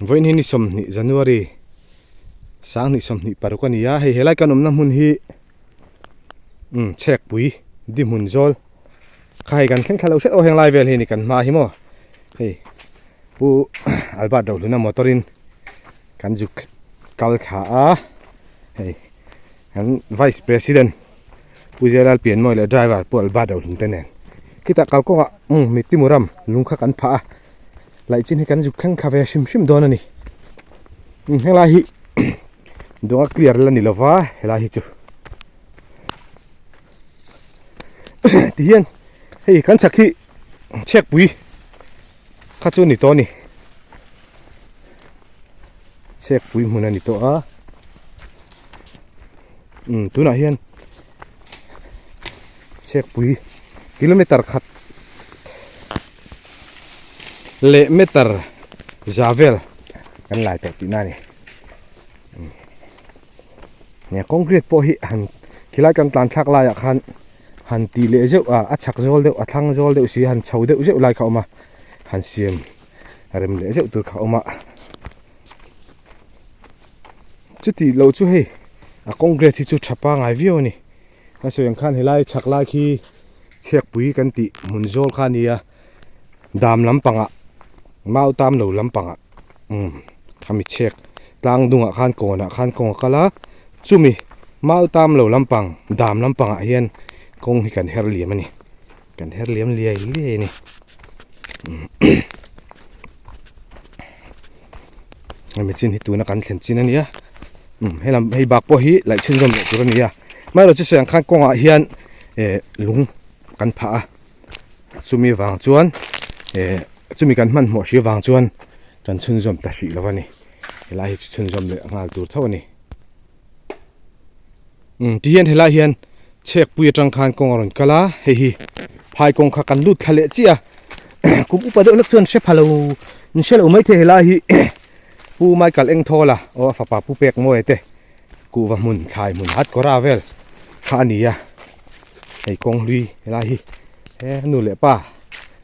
Vawiin hi ni 20 January 2026 a ni a, hei helai kan awmna hmun hi umm chhekpui di hmun zawl kha hei kan thleng thla lo hret aw heng lai vel hi a ni kan hma hi maw hei Pu Albert Rohluna motor in kan zuk kal thla a hei kan vice president Pu Zelal Pianmawi leh driver Pu Albert Rohlun te nen khitah kalkawngah umm Mittimuram lung kha kan phah a laih chin hi kan zuk thleng thla ve hrim hrim dawn a ni umm helai hi dawnga clear la ni lova helai hi chu tihian hei kan chhak hi chhekpui kha chu a ni tawh a ni chhekpui hmun a ni tawh a umm tunah hian chhekpui kilometer khat leh meter za vel kan lai tawh tihna a ni nia concrete pawh hi han khilai kan tlan thlak laiah khan han tih leh zeuh a a chhak zawl deuh a thlang zawl deuh si han chho deuh zeuh lai kha a awm a han siam rem leh zeuh tur kha a awm a chuti lo chu hei a concrete hi chu tha pangai viau a ni ka sawi ang khan helai chhak lai khi chhiakpui kan tih hmun zawl kha a ni a dam lampangah mau tam lo lampangah umm khami chhek tlang dungah khan kawnah khan kawng a kal a chumi mau tam lo lampang dam lampangah hian kawng hi kan her liam a ni kan her liam liai liai a ni hemi chin hi tuna kan thlen chin a nia umm helam hei bak pawh hi laih chhunzawm leh tur a ni a amaherawhchu chu sawi ang khan kawngah hian eh lung kan phah a. Chumi vang chuan eh chumi kan hmanhmawh hri vang chuan kan chhunzawm ta hrih lo a ni helai hi chu chhunzawm leh nghal tur tho a ni umm ti hian helai hian chhekpui atang khan kawng a rawn kal a hei hi phai kawng kha kan lut thla leh chiah a kum upa deuh hlek chuan hre pha lo in hre lo maithei helai hi Pu Michael Engthawla aw a fapa Pu Pekmawia te Kuhva hmun thlai hmun hat kawra vel kha a ni a hei kawng hlui helai hi he nu leh pa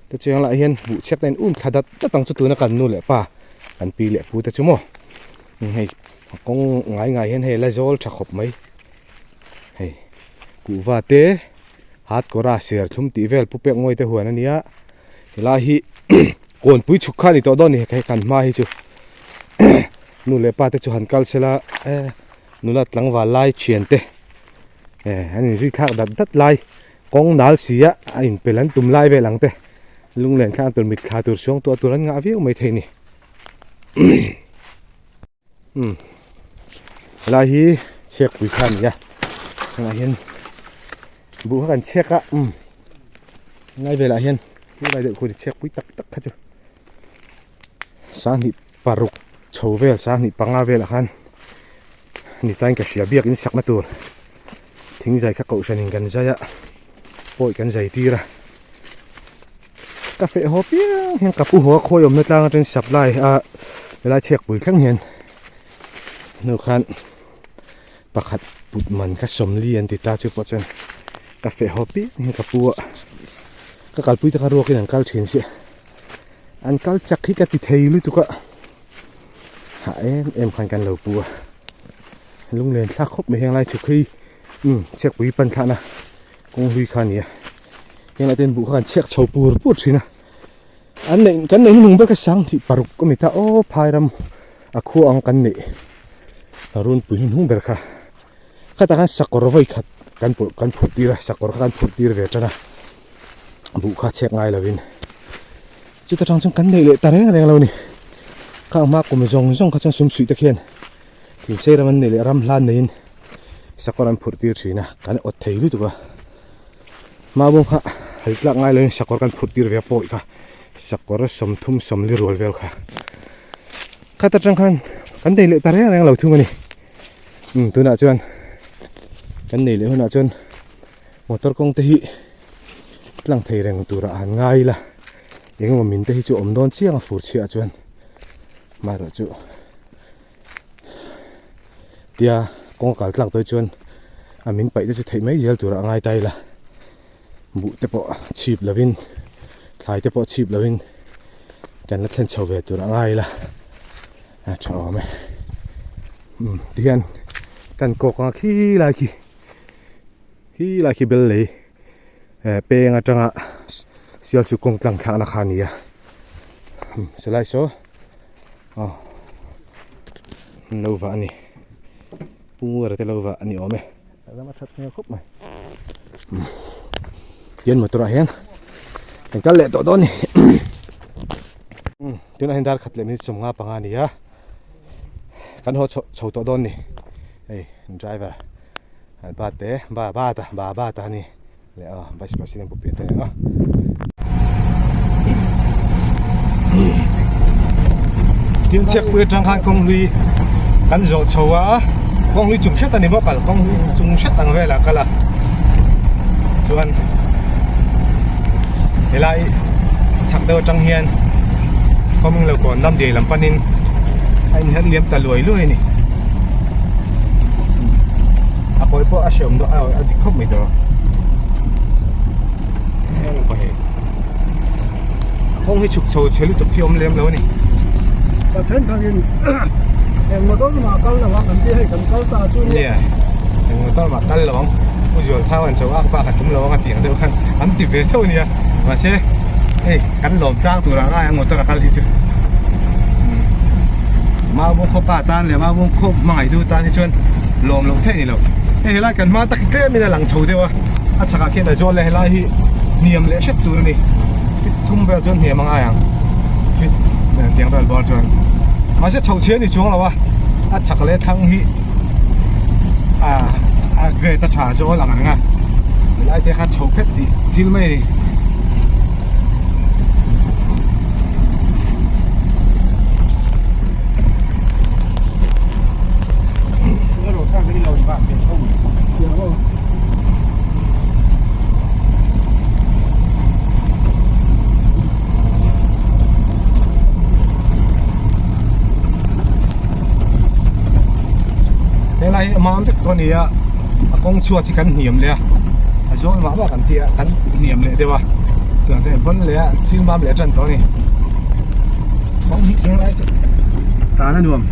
te chuang lah hian buh chhiat a in um thla dat dat ang chu tuna kan nu leh pa kan pi leh pu te chu maw hei a kawng ngai ngai hian hei la zawl tha khawp mai hei kuhva te hat kawra ser thlum tih vel pu pek ngawi te huan a nia helai hi kawnpui chhuk kha a ni tawh dawn a ni hei kan hma hi chu. Nu leh pa te chu han kal sela eh nula tlangval lai thian te eh an inzui thlak dat dat lai kawng nal si a a inpel an tum lai vel ang te lunglen thlang tur mitthla tur suang tuah tur an ngah viau mai thei a ni umm helai hi chhiakpui kha a ni a hengah hian buh kha kan chhiak a umm helai velah hian helai deuh khu chhiakpui tak tak kha chu sanghnih paruk chho vel 25 velah khan ni tain ka hria biakin sakna tur thing zai kha kohhranin kan zai a pawi kan zai tir a ka feh haw piang hian ka pu haw a khawi awmna tlang atangin supply a helai chhiakpui thleng hian hnu khan pakhat put man kha sawmli an ti ta chu pawh chuan ka feh haw piang hian ka pu a ka kalpui te kha ruakin an kal thin sia. An kal chak hi ka ti thei lutuk a hah em em khan kan lo pu a lunglen thlak khawp mai heng lai chhuk hi umm chhiakpui pan thlahna kawng hlui kha a ni a heng lai te hian buh kha kan chhiak chho pur pur thin a an neih kan neih hnung ber kha 26 a ni ta aw phai ram a khua ang kan neih runpui hnuhnung ber kha khatah khan sakawr vawi khat kan pawlh kan phurh tir a sakawr kha kan phurh tir ve tan a buh kha chhek ngai lovin chuta tang chuan kan neih leh ta reng reng lo a ni khang hma kum zawng zawng kha chuan sum suih te khian thingse ram an neih leh ram hlan neiin sakawr an phurh tir thin a kan awt thei lutuk a hma bawm kha hal tlak ngai lovin sakawr kan phurh tir ve a pawi kha sakawr 30 sawmli rual vel kha khata tang khan kan nei leh ta reng reng lo thung a ni. Umm tunah chuan kan nei leh hunah chuan motor kawng te hi tlang thei reng turah han ngai ila eng emaw min te hi chu awm dawn chiang a fur chhiah chuan amaherawh chu tia kawng a kal tlak dawn chuan a min paih te chu theih mai zel turah a ngai ta ila buh te pawh chhip lovin thlai te pawh chhip lovin kan la thlen chho ve turah a ngai ila. A tha awm e. Umm tihian kan kawk anga khi lai khi khi lai khi bel lei eh peng atanga sialchuk kawng tlang thlakna kha a ni a umm sawlai saw aw an lo vah a ni pu ngura te lo vah a ni awm e a ram a that hmel khawp mai umm tihian motor ah hian kan kal leh tawh dawn a ni umm tunah hian dar khat leh minute 15 a ni a. Kan haw chho chho tawh dawn ni hei driver an pa te ba ba ta ba ba ta ani leh a vice president pu pian ta a tin chhiak pui atang khan kawng hlui kan zawh chho a kawng hlui chung hret ani maw kal kawng hlui chung hret ang velah kal a chuan helai chhak deuh atang hian khawming lo kawn lam dei lam panin a inherh liam ta luai luai a ni a kawi pawh a hreawm dawn a dik khawp mai tawh heng pawh hei a kawng hi chhuk chho chhe lutuk hi a awm lem lo a ni Pathian thangin eng motor mah kal lo ang an ti hei kan kal ta chu nia eng motor mah kal lo ang u zual thau an cho ak bak a tum lo ang a tih ang deuh khan an ti ve theuh nia mahse hei kan lawm tlang tur ah ngai ang motor a kal hi chu Maubawng khaw pa tan leh Maubawng khaw hmangaih tu tan hi chuan lawm loh theih a ni lo hei helai kan hma tak hi tlem in a lang chho deuh a a chhakah khian a zawl leh helai hi hniam leh hret tur a ni fit thum vel chuan hniam a ngai ang fit tiang vel bawr chuan mahse chho chhiar a ni chuang lo a a chhak leh thlang hi ah a grade a tha zawl ang reng a helai te kha chho phet tih thil mai a ni. Helai hi a mam vek tawh a ni a a kawng chhuat hi kan hniam leh a a zawl mah mah kan ti a kan hniam leh deuh a chuan chuan hawn leh a thil mam leh tan tawh a ni kawng hi keng lai chu tan a nuam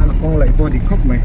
a kawng laih pawh a dik khawp mai.